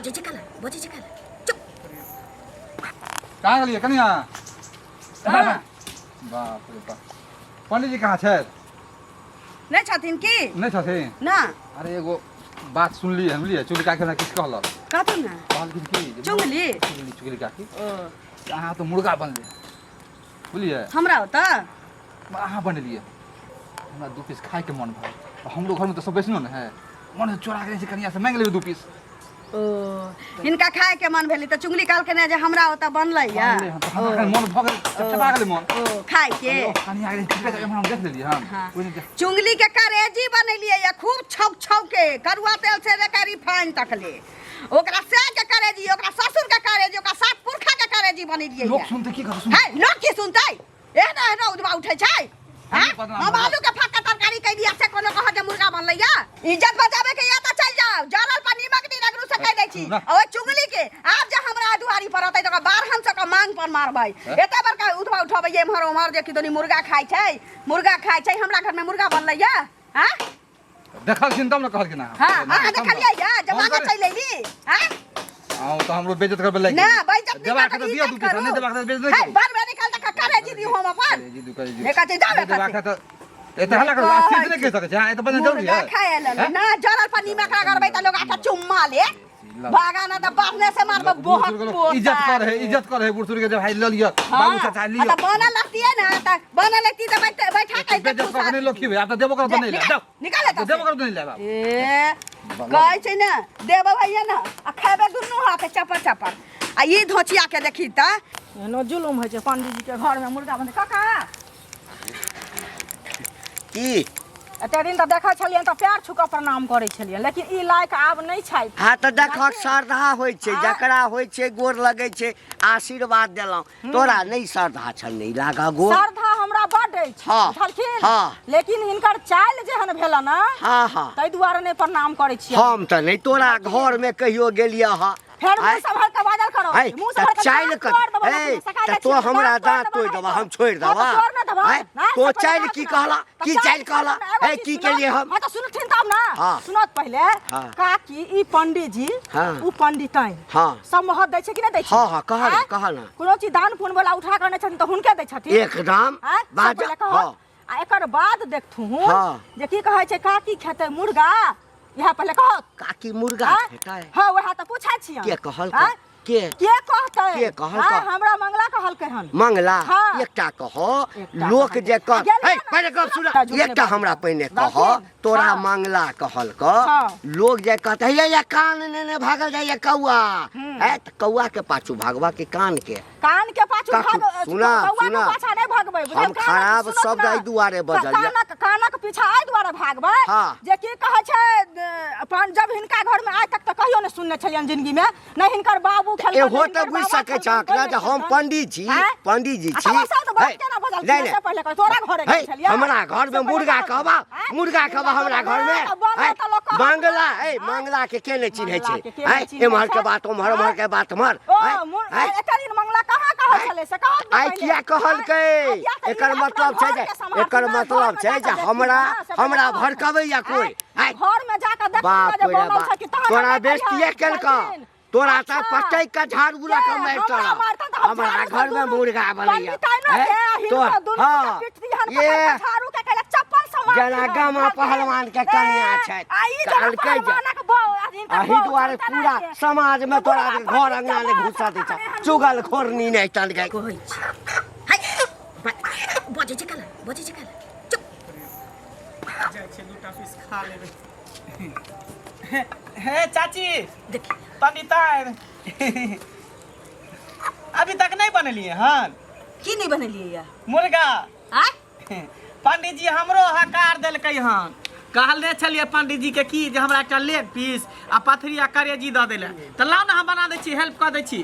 बजै छै काला, बजै छै काला, चुप। कहाँ गेलियै कनिया? बाप रे बाप, पंडीजी कहाँ छथि? नहि छथिन की? नहि छथिन। ना। अरे एगो बात सुनलियै हम, बुझलियै, चुगली काकी हमरा किछु कहलक। कथू ने? कहलखिन की जे चुगली? चुगली, चुगली काकी। ओ। अहाँ तऽ मुर्गा बनलै, बुझलियै? हमरा ओतऽ? अहाँ बनेलियै, हमरा 2 पीस खायके मन भऽ गेल। हमरो घरमे तऽ सब वैष्णो ने है, मन है चोरा के कनिया से मांगि लेबै 2 पीस। ओ, हिनका खाय के मन भेलै तऽ चुगली कहलकै ने जे हमरा ओतऽ बनलै या। बनलै हन, तऽ हमरा एखन मन भऽ गेल, चपचपा गेलै मन। ओ, खाय के। ओ, कनिया के ठीके छै, हम देख लेलियै हन। हाँ। ओहि दिन चुगली के करेजी बनेलियै या खूब छौक छौक के, करुआ तेल से लेके रिफाइन तक ले, ओकरा से के करेजी, ओकरा ससुर के करेजी, ओकरा सात पुरखा के करेजी बनेलियै। लोक सुनतै की कहतै? है, लोक की सुनतै? एहना एहना उजबा उठै छै। हैं? बदनाम हम भऽ आलू के फक्का तरकारी कैलियै से कोनो कहत जे मुर्गा बनलै या? इज्जत बचाबे के या तऽ चलि जाउ, जरल पर नीमक दी रगड़ू से कहि दै छी। ना। आ ओहि चुगली के आब जे हमरा दुआरी पर अतै तऽ ओकरा बारहन सौ के मांग पर मारबै। हैं? एते बड़का उधबा उठबै एम्हर ओम्हर जे किदनी मुर्गा खाइ छै, मुर्गा खाइ छै, हमरा घर में मुर्गा बनलै या? हैं? देखलखिन तब ने कहलखिन अहाँ। हाँ, अहाँ देखलियै या जब हम अहाँ चलि अयली? हैं? अहाँ तऽ हमरो बेइज्जत करबै लागि ना, गेलियै। बेइज्जत नहि देबाक करब, तऽ दिअ इज्जत 2 पीस, करू। नहि देबाक तऽ बेइज्जत नहि है, करू। बड़ बेरी काल तक करे जी दियौ हम अपन। करेजी दू, करेजी। नहि कहै छै, जाउ नहि एतऽ देबाक से। तऽ एते हल्ला करू, आशीष नहि कहि सकै छै, अहाँ एते बजनाइ जरूरी मुर्गा है? खाय लेल हैं? ना, जरल पर नीमक रगड़बै तऽ लोग आके चुम्मा ले। बागा ना तऽ बाहने से मारबै लोक बोहक बूढ़ सूढ़ के लोक पोता। इज्जत कर है, इज्जत कर है बूढ़ सूढ़ के, जे भाई लऽ लिअ, हाँ, बाबू चाचा लिअ। आ तऽ बनल रहतियै ना, तऽ बनल रहती तऽ बैठा के बेइज्जत कऽ के नहि लोक खिबै, आब तऽ देबो करत तऽ नहि लेब, जाउ। निकाल एतऽ से। देबो करत तऽ नहि लेब आब। ए, कहै छै ने देबो भैया ने आ खेबै दुनू हाथ चपर चपर। आ ई धोचिया के देखी तऽ एहनो जुलुम होइ छै पंडीजी के घर में मुर्गा बने। काका की? एते दिन तऽ देखै छलियनि तऽ पैर छू कऽ प्रणाम करै छलियनि, लेकिन ई लायक आब नहि छथि। हाँ तऽ देखक श्रद्धा होइ छै, आ? जकरा होइ छै गोर लगै छै, आशीर्वाद देलहुँ। तोरा नहि श्रद्धा छल, नहि लागऽ गोर। श्रद्धा हमरा बड्ड अछि, हाँ, बुझलखिन? हाँ। लेकिन हिनकर चालि जेहन भेलन ने, हाँ, हाँ। ताहि दुआरे नहि प्रणाम करै छियै। हम तऽ नहि तोरा घरमे कहियो गेलियै हँ। फेर मुँह आँय? सम्हारि कऽ बाजल करो। आँय, मुँह तऽ सम्हारि कऽ चालि दाँत कऽ- तोड़ि देबऽ, ए, अपने सका तऽ जाइ तों छियै, हमरा दाँत दाँत तोड़ि तोड़ि देबऽ, देबऽ, हम छोड़ि हाँ, तऽ देबऽ। तोड़ ने देबऽ। आँय, ना, तों से पहिले चालि बात की ना। कहला? तऽ की चालि कहला? सुनू, एगो ए, चीज की सुनू। केलियै हम? हाँ, तऽ सुनथिन तब ना। हाँ। सुनत पहिले। हाँ। काकी, ई पंडीजी, हाँ। उ पंडिताइन। हाँ। सब मोहर दै छै कि नहि दै छै? हाँ, हाँ, कहऽ ने, आँय? कहऽ ने। कोनो चीज दान पुण्य वाला उठा कऽ आनै छथिन तऽ हुनके दै छथिन। एकदम। आँय? सब बाज- पहिले कहऽ। हाँ। आ एकर बाद देखथुन हाँ। जे की कहै छै, काकी खेतै मुर्गा, इएह पहिले कहत। काकी मुर्गा आँय? खेतै? हाँ, वएह तऽ पूछै छियनि। के कहलकै? आँय? के? के कहतै? के कहलकै? आँय, हमरा मंगला कहलकै हन। मंगला? हाँ। एकटा कह, एकटा लोक कहलकै। जे कह, गेलियै हे, ने। पहिले गप सुन। झूठ नहि एकटा बाजू। हमरा पहिने कह, बाजू। तोरा हाँ। मंगला कहलक, हाँ। लोक जे कहतै, हे, ये कान नेने भागल जाइए कौआ। हे, तऽ कौआ के पाछू भागबा कि कान के? कान के पाछू काकू, भाग, सुना, कौआ के सुना। पाछा नहि भगबै, बुझल? हम कानक खराब सुनत शब्द ना। एहि दुआरे बजलियै। कानक पीछा एहि दुआरे भागबै हाँ। जे की कहै छै, अपन जब हिनका घर में आइ तक तऽ कहियो नहि सुनने छलियनि जिंदगी में, नहि हिनकर बाबू खेलकनि, एहो नहि तऽ हिनकर बुझि बाबा सकै छहक खेलकनि, ने जे हम कोइ नहि पंडित छी, आँय? पंडित जी आ छी। तब सब तऽ बात हे, केना बजलखिन? नहि, नहि। से पहिले कह, तोरा घरे हे, गेल छलियै? हमरा घर में से पहिले मुर्गा कह। कहबा, आँय? मुर्गा कहबा हमरा घर में? तऽ बनल हे, तऽ लोक कहत बांग्ला, ने। हे, आँय? बांग्ला के के नहि चिन्है बांग्ला छै? के के नहि हे, चिन्है एम्हर के छै? बात ओम्हर, ओम्हर के बात ओम्हर। ओ, हे, हे। एते दिन मंगला कहाँ कहै छलै से कहत ने आइ पहिले। किया कहलकै? आँय? आइ किया तऽ एकर ई अपना मतलब छै घर जे के सम्हारथिन एकर ने, मतलब घरमे छै जाकऽ जे देखथिन ने, से पहिले हमरा कहत। भड़कबैया कोइ। आँय? आँय? घरमे जाकऽ देखथिन बाप ने जे रे बनल बाप, छै कि तहन तोरा हमरा बेइज्जतिये कहिया केलकौ। बुझलखिन? तोरा तऽ अच्छा। पटकि कऽ झाड़ू लऽ कऽ के? मारि हमरा तोरा। मारतन तऽ हम हमरा झाड़ू से घरमे दुनू मुर्गा बनैया। पंडिताइनो हैं? के आ हिनको तोरा- दुनू के हाँ। पिटतिहन ये। पकड़ि कऽ झाड़ू के कहले चप्पल से मारतिहन। जेना गामा बुझलखिन? पहलवान के कनिया ए, छथि। आ ई जेना कहलकै जे- पहलवानक बौ- आ हिनकर अही बौ दुआरे छनि पूरा तेनाहिते। समाजमे तोरा बुढ़बा घर पंडित अंगना नहि के घुसऽ दै छौ। एहन चुगल खोरनी नहि तन गै। कहै छी। हाय, बजै छै काला, बजै छै काला, चुप। जाइ छियै दूटा पीस खा लेबै। हे चाची, देखी पंडिताइन अभी तक नहीं बनेलिए हन? की नहीं बनेलिए या? मुर्गा। आय? पंडित जी हमरो हकार देलकै हन। कहले छलिए पंडित जी के की जे हमरा एकटा लेग पीस आ पथरी आ करेजी दऽ दैले, तऽ लाउ ने हम बना दै छी, हेल्प कऽ दै छी।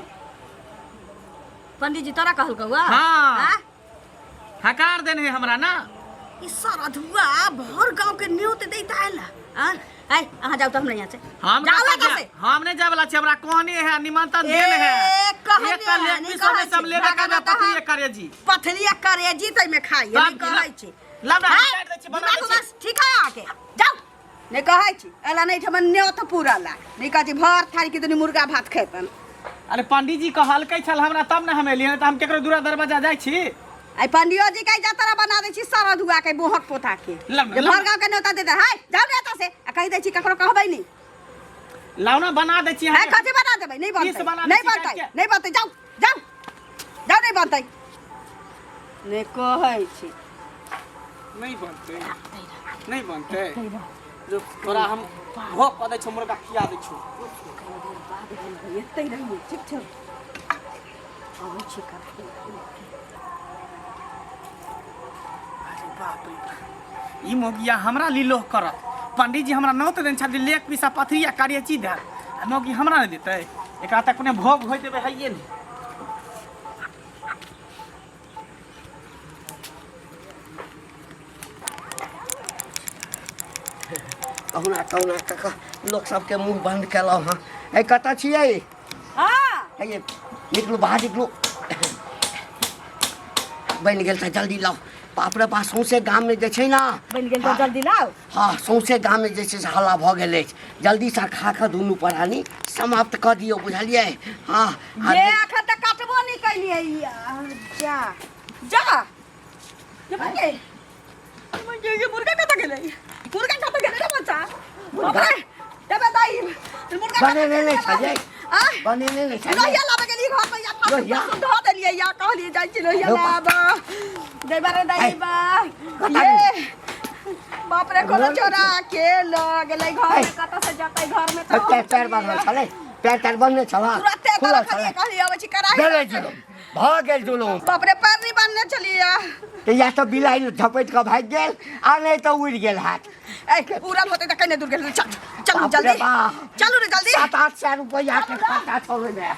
पंडित जी तोरा कहलकौ? हाँ। आय? हकार देने है हमरा ना। ई सरधुआ भर गांव के न्योत दैत आयल। आँ आय, अहाँ जाउ तऽ हमरा यहाँ से। हम जाउ कतऽ एतऽ जायब? से। हम नहीं जाय वाला छी, हमरा कहने है, निमंत्रण देने है। ए, कहने एकटा है, लेग नहीं पीस कहै ओमे से हम छी। लेबे करबै, भागवत पथरी अहाँ- करेजी। पथरिया करेजी तैमे खाइ, तब नहीं कहै छी। लाउ ना, हम हाय, काटि दै छी, बना दिमाग दै छी। बस ठीक है अहाँके, जाउ नहि कहै छी एला नहि ठमन न्योत पूरा ला नहि कहै छी भर थारी के दुनी मुर्गा भात खेतन। अरे पंडीजी कहलकै छल हमरा तब ने हम एलियै, नहि तऽ हम केकरो दूरा दरवाजा जाइ छी? आई पंडियो जी के जतरा बना दै छी सरद हुआ के बोहक पोता के लाउ ने, जे लाउ भर गाँव के न्योता दे दे। हाय जाउ ने एतऽ से आ कहि दै छी ककरो कहबै नहि। लाउ ने बना दै छी। है अहाँके। कथी बना देबै? नहि पीस बनतै। बना दै नहि छी बनतै। काटि के। नहि बनतै, जाउ जाउ जाउ, नहि बनतै, नहि कहै छी। नहि बनतै, नहि बनतै। जो तोरा हम भोग कऽ दै छौ, मुर्गा खिया दै छौ। एतै रहियै, ठीक छौ, अबै छी कथी। अरे बाप रे बाप, ई मौगिया हमरा लीलोह करत। पंडीजी हमरा नौत देने छथिन लेग पीस आ पथरी आ करेची दए, आ मौगी हमरा नहि देतै। एकरा तऽ अपने भोग होइत देबै हैये नहि। कहुना कहुना कऽ कऽ लोक सबके मुँह बन्द केलहुँ हँ। ए कतऽ छियै? हँ। हे निकलू, बाहर निकलू। बनि गेल तऽ जल्दी लाउ। बाप रे बाप, सौंसे गाममे जे छै ने बनि गेल तऽ जल्दी लाउ। हँ, सौंसे गाममे जे छै से हल्ला भऽ गेल अछि। जल्दीसँ खा कऽ दुनू प्राणी समाप्त कऽ दियौ, बुझलियै? हँ। आ जे अखन तक काटबो नहि केलियै। जा जा, ये मुर्गे मुर्गे, ये मुर्गा कतऽ गेलै? मुर्गा कतऽ गेलै रे बच्चा? बाप रे, देबे दाइ, मुर्गा कतऽ बनेने गेलै? नहि छलियै? आ बनेने नहि छलियै? लोहिया लाबे गेली घर पर या फालतू लोहिया? बासन धो देलियै या कहलियै जाइ छी लोहिया लो। लाब देबा रे दैबा। कतऽ ये बाप रे, कोनो घर चोरा के ल गेलै घर ऐ। में, कतऽ से जतै घर में तऽ पैर पैर बान्हल छलै? पैर तार बन्हने छलऽ? तुरते खुलल रखलियै छलै? कहलियै अबै छी कराही। गेलै जुलुम भऽ गेल, जुलुम। बाप रे, पैर नहि बान्हने छलियै। तऽ या तऽ बिलाइ झपटि कऽ भागि गेल आ नहि तऽ उड़ि गेल हैत। ए उड़ल होतै तऽ कने दूर गेल। चल चलू बाप रे जल्दी बाप। चलू रे जल्दी। 700-800 रुपैआके खर्चा छल ओहिमे।